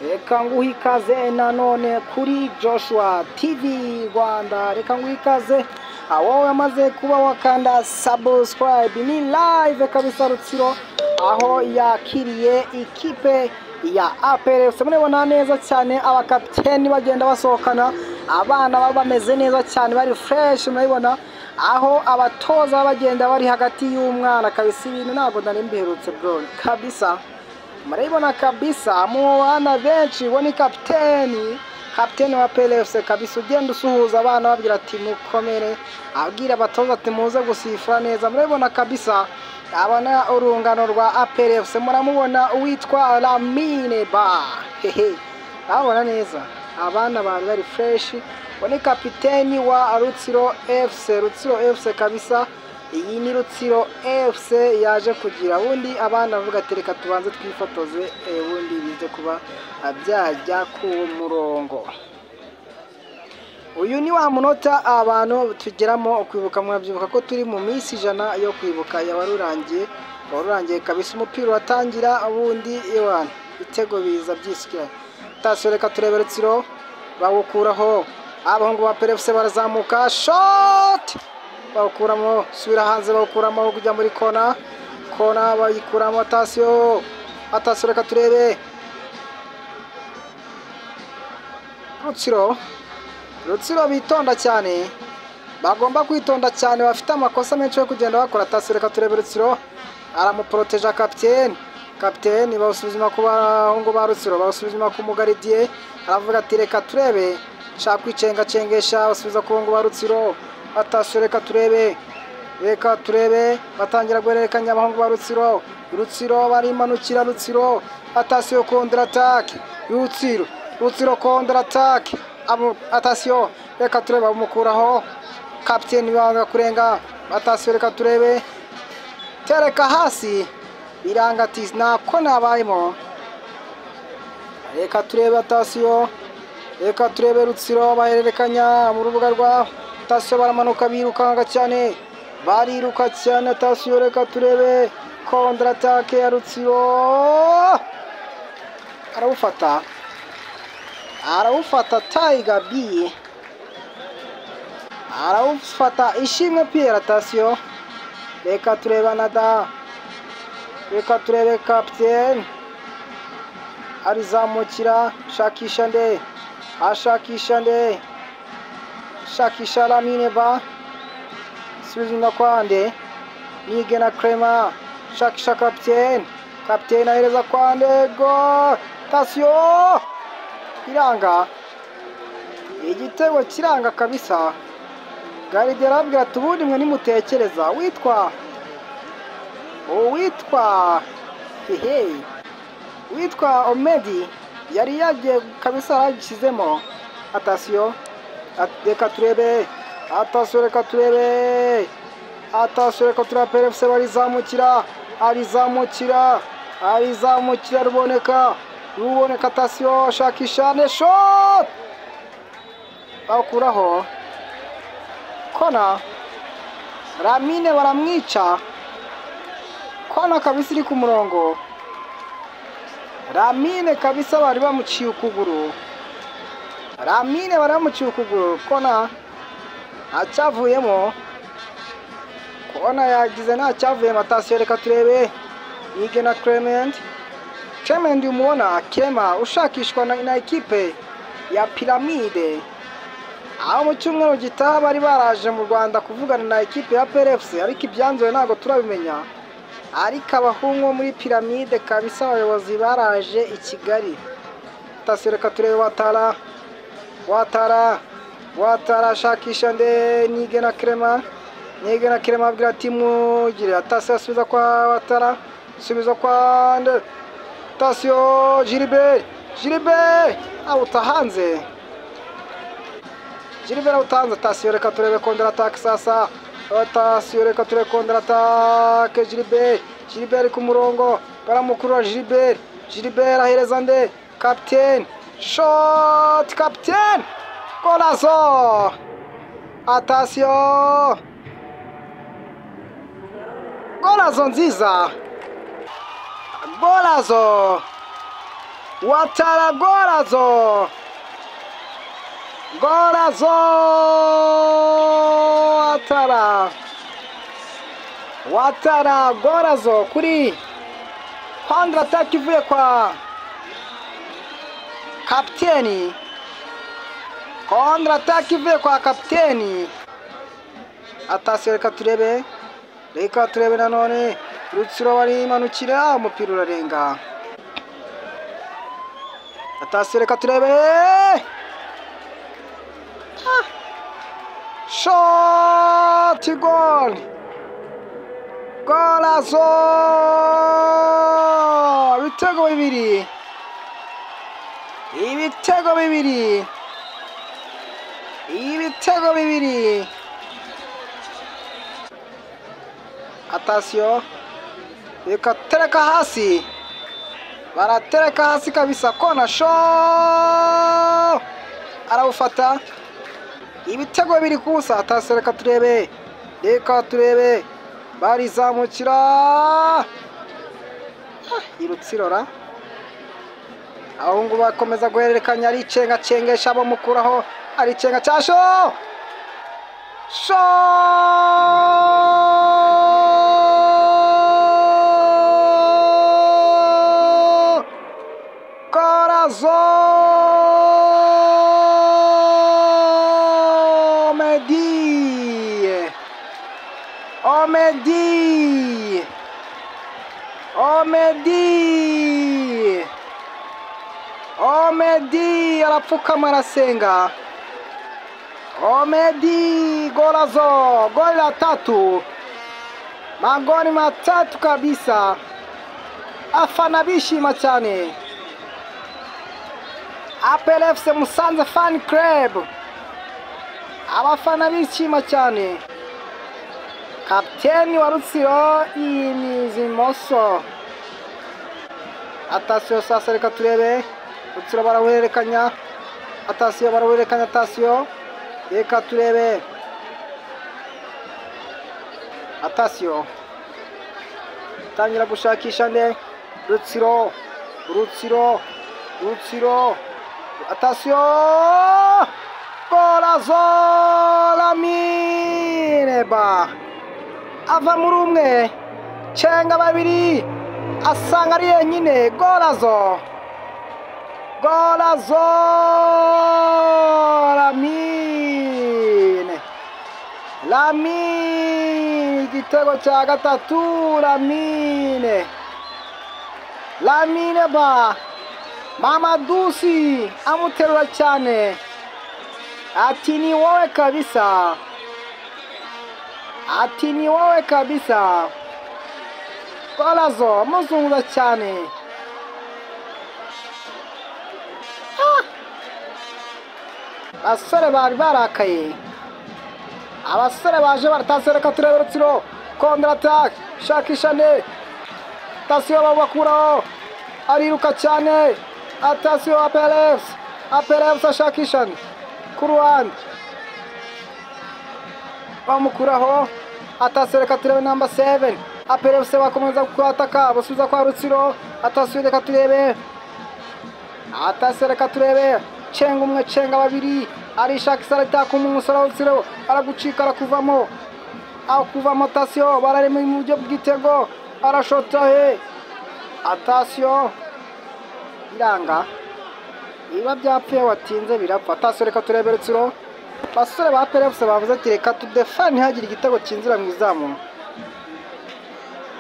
Reka nguhe ikaze nanone kuri Joshua TV Rwanda. Reka nguhe ikaze wowe amaze kuba wakanda subscribe. Ni live kabisa Rutsiro aho yakiriye ikipe ya APR FC. Murabona neza cyane abakapiteni bagenda basohokana, abana baba bameze neza cyane, bari fresh. Murabibona aho abatoza bagenda bari hagati y'umwana kabisa. Ibintu ntabwo nari mbiherutse bro kabisa. Murabibona kabisa mu bana benshi, bo ni kapiteni wa APR FC kabisa, ugenda usuhuza abana babwira ati mukomere, abwira abatoza ati muze gusifura neza. Murabibona kabisa abana urungano rwa APR FC. Muramubona uwitwa Lamine Ba, hehe, abona neza abana bari bari fresh. Bo ni kapiteni wa Rutsiro FC, Rutsiro FC kabisa. Iyi ni Rutsiro FC yaje kugira ubundi abana bavuga ati reka tubanze twifotoze, ubundi bize kuba byajya ku murongo. Uyu ni wa munota abantu tugeramo kwibuka. Murabyibuka ko turi mu minsi 100 yo kwibuka yabarurangiye, warurangiye kabisa. Umupira uratangira ubundi ewana ibitego biza byisukira. Tasiyo reka turebe Rutsiro bawukuraho, abahungu ba APR FC barazamuka, shot bawukuramo, subira hanze, bawukuramo kujya muri kona, kona bayikuramo. Atasiyo, atasiyo reka turebe Rutsiro. Rutsiro bitonda cyane, bagomba kwitonda cyane, bafite amakosa menshi yo kugenda bakora. Atasiyo reka turebe Rutsiro aramuproteja kapiteni, kapiteni bawusubizima ku bahungu ba Rutsiro, bawusubizima ku mugaridiye, aravuga ati reka turebe, shaka kwicengacengesha, basubiza ku bahungu ba Rutsiro. Atasiyo reka turebe, reka turebe, batangira guhererekanya abahungu ba Rutsiro. Rutsiro barimanukira Rutsiro. Atasiyo contre attaque Rutsiro, Rutsiro contre attaque. Atasiyo reka turebe, bamukuraho kapiteni banga kurenga. Atasiyo reka turebe, tereka hasi, biranga ati nako nabayemo. Reka turebe atasiyo, reka turebe Rutsiro bahererekanya mu rubuga rwa Atasiyo, baramanuka birukanga cyane, bariruka cyane. Atasiyo reka turebe contre attaque ya Rutsiro, arawufata, arawufata Tiger B, arawufata Ishimwe Pierre. Atasiyo reka turebe nada, reka turebe kapiteni arizamukira, shakisha nde, ashakisha nde, shakisha Lamine Ba, subiza kwande Nigena Crema, shakisha kapiteni, kapiteni ahereza kwande, go Atasiyo iranga, igitego kiranga kabisa. Garide arabwira ati ubundi mwe nimutekereza, witwa uwitwa hehe witwa Omedi yari yagiye kabisa, aragishyizemo. Atasiyo reka turebe, atasiyo reka turebe, atasiyo reka turebe APR FC barizamukira, arizamukira, arizamukira, ruboneka, ruboneka. Atasiyo shakisha ne shot, bakuraho kona, Lamine baramwica, kona kabisa iri ku murongo. Lamine kabisa bari bamuciye ukuguru, Lamine bari bamuciye ukuguru. Kona ntacyavuyemo, kona yagize ntacyavuyemo. Atasiyo reka turebe Nigena Clement, Clement umubona Kema ushakishwa na ekipe ya Piramide, aho mu cyumweru gitaha bari baraje mu Rwanda kuvugana na ekipe ya APR FC, ariko ibyanzuwe ntabwo turabimenya. Ariko abahungu muri Piramide kabisa abayobozi baraje i Kigali. Atasiyo reka turebe Watara, Watara, Watara shakisha nde Nigena Crema, Nigena Crema abwira ati mugire. Atasiyo asubiza kwa Watara, subiza kwa nde Atasiyo Gilbert, Gilbert awuta hanze, Gilbert awuta hanze. Atasiyo reka turebe contre attaque sasa. Atasiyo reka turebe contre attaque Gilbert, Gilbert ku murongo, baramukurura Gilbert, Gilbert ahereza nde kapiteni, shot kapiteni, golazo. Atasiyo golazo nziza, golazo. Watara gorazo. Gorazo Watara. Watara gorazo kuri counter attack ivuye kwa kapiteni. Counter attack ivuye kwa kapiteni. Atasiyo reka turebe. Reka turebe nanone. Rutsiro barimanukira umupira urarenga. Atasiyo reka turebe. Shot goal. Golazo. Ibitego bibiri. Ibitego bibiri. Ibitego bibiri. Atasiyo reka tereka hasi. Baratereka hasi kabisa kona sho. Arawufata. Ibitego bibiri kusa. Atasiyo reka turebe. Reka turebe. Barizamukira. Irutsirora. Abahungu bakomeza guhererekanya aricenga cengesha bamukuraho aricenga cyasho. Sho. Corazon Medi. Omedi. Omedi. Omedi arapfukama arasenga. Omedi golazo, goli la tatu. Magoli matatu kabisa. Afana bishima cyane. APR FC Musanze Fan Club. Abafana bishima cyane. Kapiteni wa Rutsiro yimiza imoso. Atasiyo sasa reka turebe. Rutsiro barawerekanya. Atasiyo barawerekanya atasiyo. Reka turebe. Atasiyo. Tangira gushakisha nde. Rutsiro. Rutsiro. Rutsiro. Atasiyo. Golazo Lamine Ba. Ava muri umwe cenga babiri asanga ari yenyine. Golazo. Golazo Lamine. Lamine igitego cya gatatu Lamine. Lamine Ba. Mamadusi amuterura cyane. Ati ni wowe kabisa. Ati ni wowe kabisa. Golazo muzunguza cyane. Abasore bari barakaye. Abasore baje baratase reka turebe Rutsiro. Counter attack shakisha ne. Atasiyo babakuraho. Ariruka cyane. Atasiyo APR FC. APR FC ashakisha ne. Ku ruhande. Bamukuraho. Atasiyo reka turebe number 7. APR FC bakomeza kwataka basubiza kwa Rutsiro. Atasiyo reka turebe. Atasiyo reka turebe. Cenga umwe cenga babiri. Arishaka isarata ku musore wa Rutsiro aragucika arakuvamo. Akuvamo Atasiyo bararema mu buryo bw'igitego arashota he. Atasiyo iranga. Iba byapfuye watinze birapfa. Atasiyo reka turebe Rutsiro. Basore ba APR FC bavuze ati reka tudefane ntihagire igitego cyinjira mu izamu.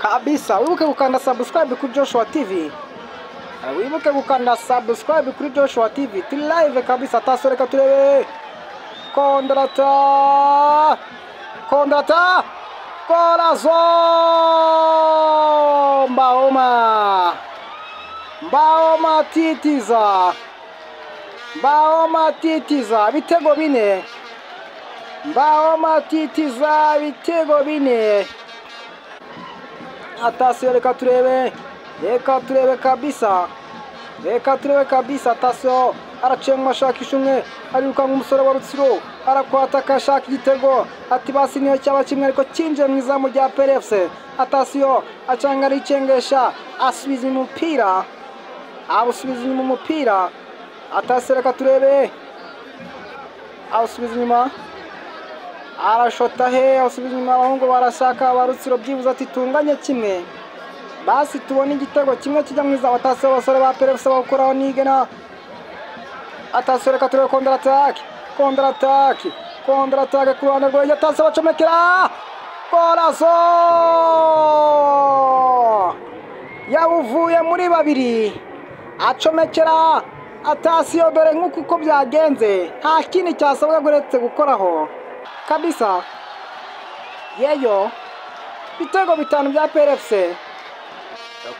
Kabisa wibuke gukanda subscribe kuri Joshua TV. Wibuke gukanda subscribe kuri Joshua TV. Turi live kabisa. Atasiyo reka turebe. Kondrata. Kondrata. Golazo Mbaoma. Mbaoma titiza. Mbaoma titiza ibitego bine. Mbaoma titiza ibitego bine. Atasiyo reka turebe. Reka turebe kabisa. Reka turebe kabisa. Atasiyo aracenga ashakisha umwe arirukanka umusore wa Rutsiro arakwataka ashaka igitego. Ati basi niyo cyaba kimwe ariko cyinjiye mu izamu rya APR FC. Atasiyo acanga aricengesha asubiza umupira. Awusubiza inyuma umupira. Atasereka turebe. Awusubiza inyuma. Arashota he, awusubiza inyuma, abahungu barashaka ba Rutsiro byibuze ati tunganye kimwe. Basi tubone igitego kimwe kijya mu izamu. Atase abasore ba APR FC bawukuraho Nigena. Atasereka turebe contre attaque. Contre attaque. Contre attaque ku ruhande rwe. Atase bacomekera. Golazo! Yawuvuye muri babiri. Acomekera Atasiyo, dore nk'uko uko byagenze. Nta kindi cyasabwa uretse gukoraho. Kabisa. Yeyo. Ibitego 5 bya APR FC.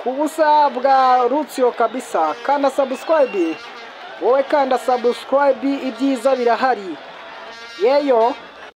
Ku busa bwa Rutsiro kabisa. Kanda subscribe. Wowe kanda subscribe, ibyiza birahari. Yeyo.